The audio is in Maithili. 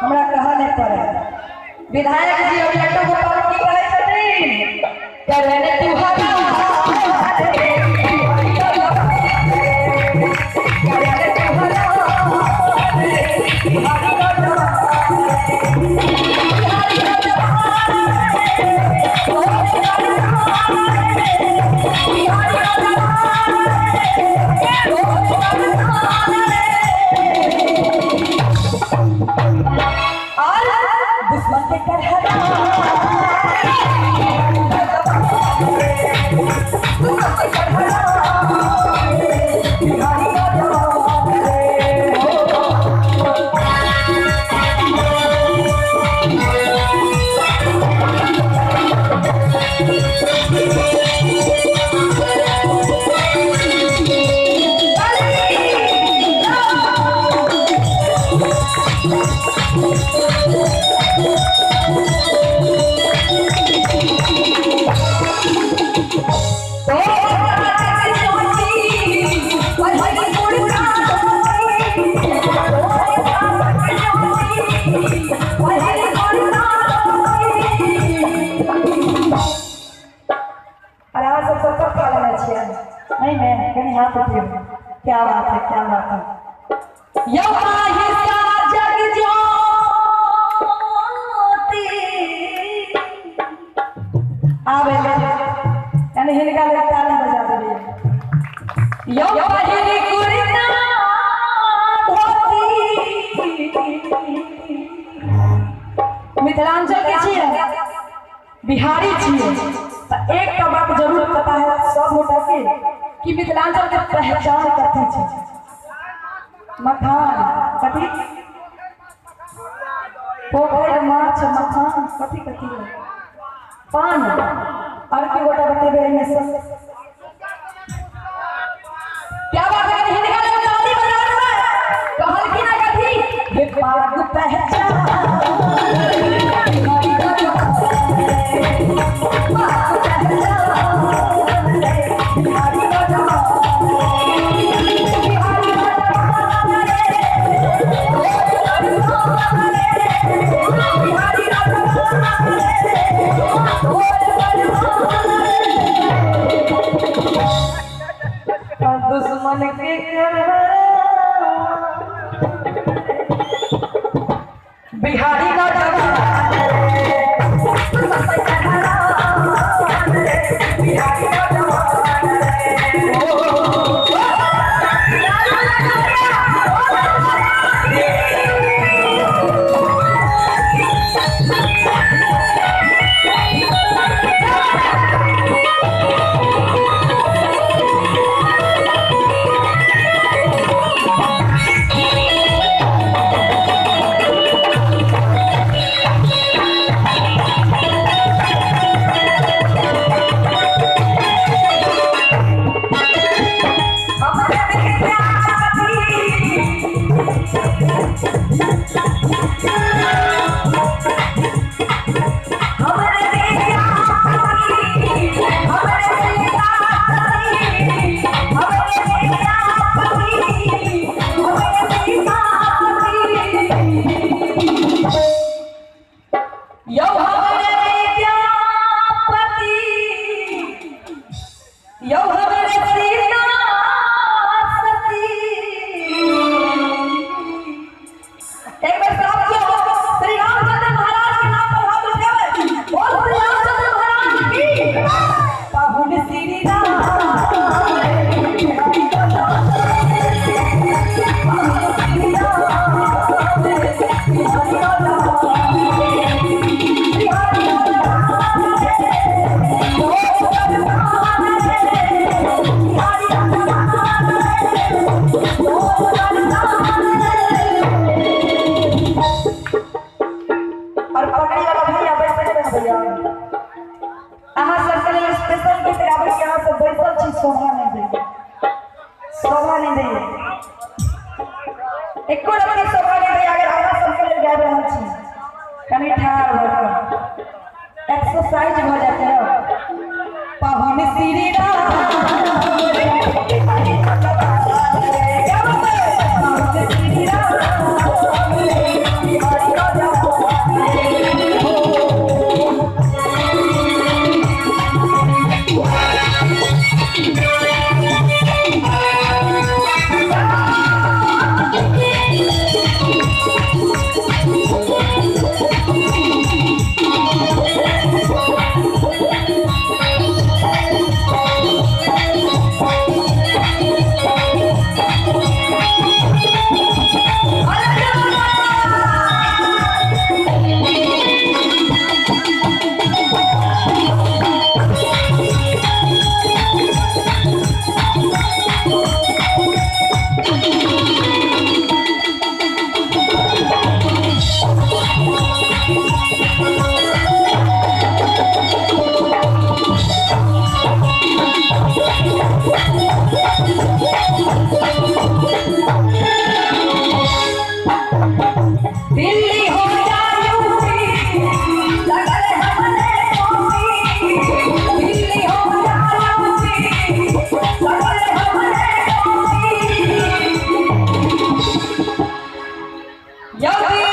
हमरा कहऽ नहि पड़े। विधायक जी अभी लट्टू गोपाल की कहै छथिन, करन तुहरा क्या बात है, क्या बात है। यो जग ज्योति आवे यानी हिनका ले ताली बजा देलियै। यो पहिली कुर्ता धोती मिथिलांचल के छियै, बिहारी छियै, तऽ एकटा बात जरूर पता है सब गोटा के कि मिथिलांचल के पहचान कथी छै। मखान, कथी पोखरि, माछ, मखान, कथी कथी पान, और की गोटा बतेबै एहिमे से। क्या बात है, हिनका लग ताली बजा देबै। कहलखिन ना कथी, हे पाग पहचान दुश्मन के बिहारी यदि